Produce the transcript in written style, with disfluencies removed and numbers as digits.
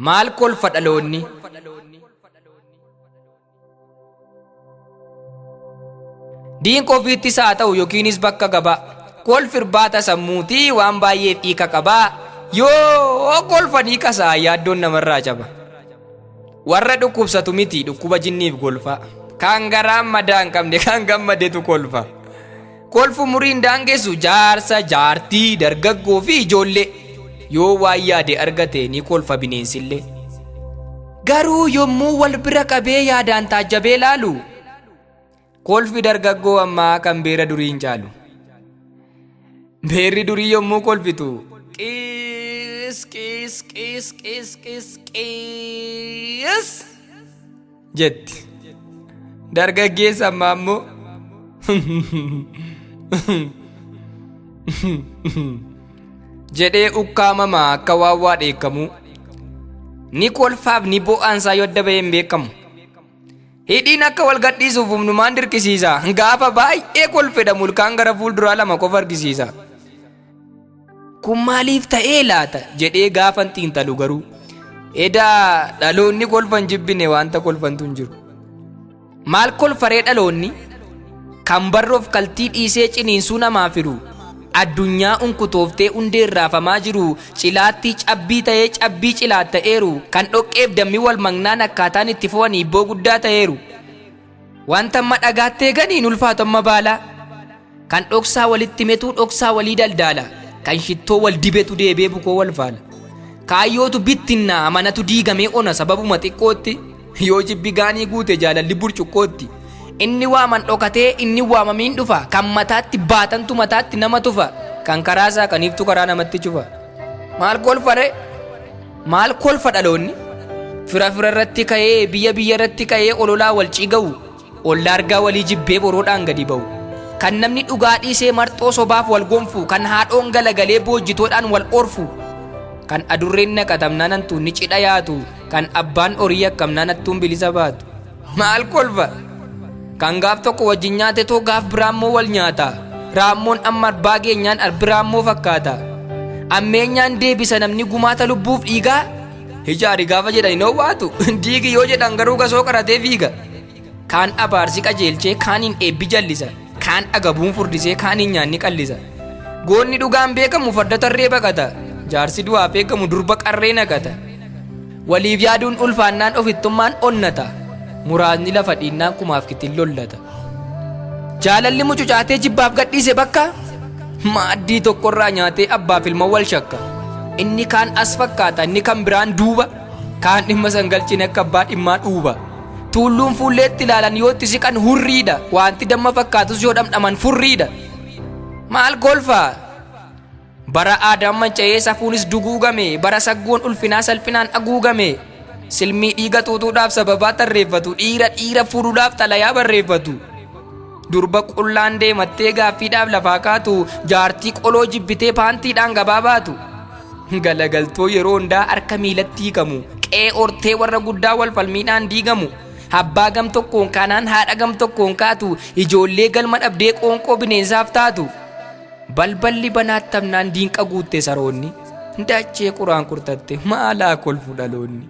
Maal kolfa dhaloonni? Diinqa ofiittis haa ta'u yookiinis bakka gabaa. Kolfi irbaata sammuutii waan baay'eef hiika qabaa. Yoo kolfanii kasaa yaaddoon namarraa caba. Warra dhukkubsatu miti dhukkuba jinniif golfa. Kan garaan madaa hin qabne kan gammadetu kolfa. Kolfu umuriin daangessu jaarsa, jaartii, dargaggoo fi ijoollee. Yoo waan yaade argate ni kolfa bineensillee. Garuu yommuu wal bira qabee yaadaan taajjabee laalu kolfi dargaggoo ammaa kan beera durii hin caalu. Beerri durii yommuu kolfitu qiis qiis qiis qiis qiis qiis jetti. Dargaggeessa ammaa immoo jedhee ukkaamama akka waan waa dheekkamuu. Ni kolfaaf ni boo'aansaa yoo adda bahee hin beekamu. Hidhiin akka wal gadhiisuuf humnumaan dirqisiisa. Gaafa baay'ee kolfedha mulkaan gara fuulduraa lama qofa argisiisa. Kun maaliif ta'ee laata jedhee gaafan xiinxalu garuu edaa dhaloonni kolfan jibbine wanta kolfantu hin jiru. Maal kolfaree dhaloonni kan barroof kaltii dhiisee ciniinsuu namaa firu addunyaa unkutooftee hundeen raafamaa jiru cilaattii cabbii ta'ee cabbii cilaat ta'eeru kan dhoqqeef dammi wal maknaan akkaataan itti fo'an hiibboo guddaa ta'eeru. Wanta amma dhagaatti eeganiin ulfaatu amma baalaa. Kan dhoksaa walitti himetu dhoksaa walii daldaala. Kan shittoo wal dibetu deebi'ee bukoo wal faala. Kaayyootu bittinnaa amanatu diigamee ona sababuma xiqqootti. Yoo jibbi gaanii guute jaalalli burcuqqootti. Inni waaman dhokatee inni waamamiin dhufa. Kan mataatti baatantu mataatti nama tufa. Kan karaa saaqaniiftu karaa namatti cufa. Maal kolfaree? Maal kolfa dhaloonni? Fira fira irratti ka'ee biyya biyya irratti ka'ee ololaa wal ciiga'u. Olla argaa walii jibbee boroodhaan gadi ba'u. Kan namni dhugaa dhiisee marxoo sobaaf wal gonfu, kan haadhoon galagalee boojjitoodhaan wal orfu, kan adurreen naqatamnaan hantuunni cidha yaatu, kan abbaan horii yakkamnaan hattuun bilisa baatu. Maal kolfa? Kan gaaf tokko wajjin nyaatetoo gaaf biraammoo wal nyaata. Raammoon amma arbaa geenyaan arbi raammoo fakkaata. Ammeenyaan deebisa namni gumaata lubbuuf dhiigaa. Ijaari gaafa jedhan hin owwaatu. Diigi yoo jedhan garuu gasoo qaratee fiiga. Kaan abaarsi qajeelchee kaaniin eebbi jallisa. Kaan agabuun furdisee kaaniin nyaanni qallisa. Goonni dhugaan beekamu farda tarree baqata. Jaarsi du'aaf eegamu durba qarree naqata. Waliif yaaduun ulfaannaan ofittummaan onnata. Muraasni lafa dhiinnaan kumaaf kitin lollata. Jaalalli mucucaatee jibbaaf gadhiise bakka maaddii tokkorraa nyaatee abbaaf ilma wal shakka. Inni kaan as fakkaata inni kan biraan duuba kaan dhimma san galchine akka abbaa dhimmaa dhuuba. Tuulluun fuulleetti ilaalan yoo itti siqan hurriidha wanti damma fakkaatus yoo dhamdhaman furriidha. Maal kolfaa? Bara aadaan manca'ee safuunis duguugame, bara saggoon ulfinaa salphinaan aguugame, silmii dhiiga xuuxuudhaaf sababaa tarreeffatu, dhiira dhiira fuudhuudhaaf xalayaa barreeffatu. Durba qullaan deemattee gaaffiidhaaf lafaa kaatu, jaartii qoloo jibbitee paantiidhaan gabaa baatu. Galagaltoo yeroo hundaa harka miilatti hiikamu, qe'ee hortee warra guddaa wal falmiidhaan diigamu. Abbaa gam tokkoon kaanaan haadha gam tokkoon kaatu, ijoollee galma dhabdee qoonqoo bineensaaf taatu. Balballi banaattamnaan diinqa guutte saroonni. Dachee quraan kurtatte maalaa kolfu dhaloonni.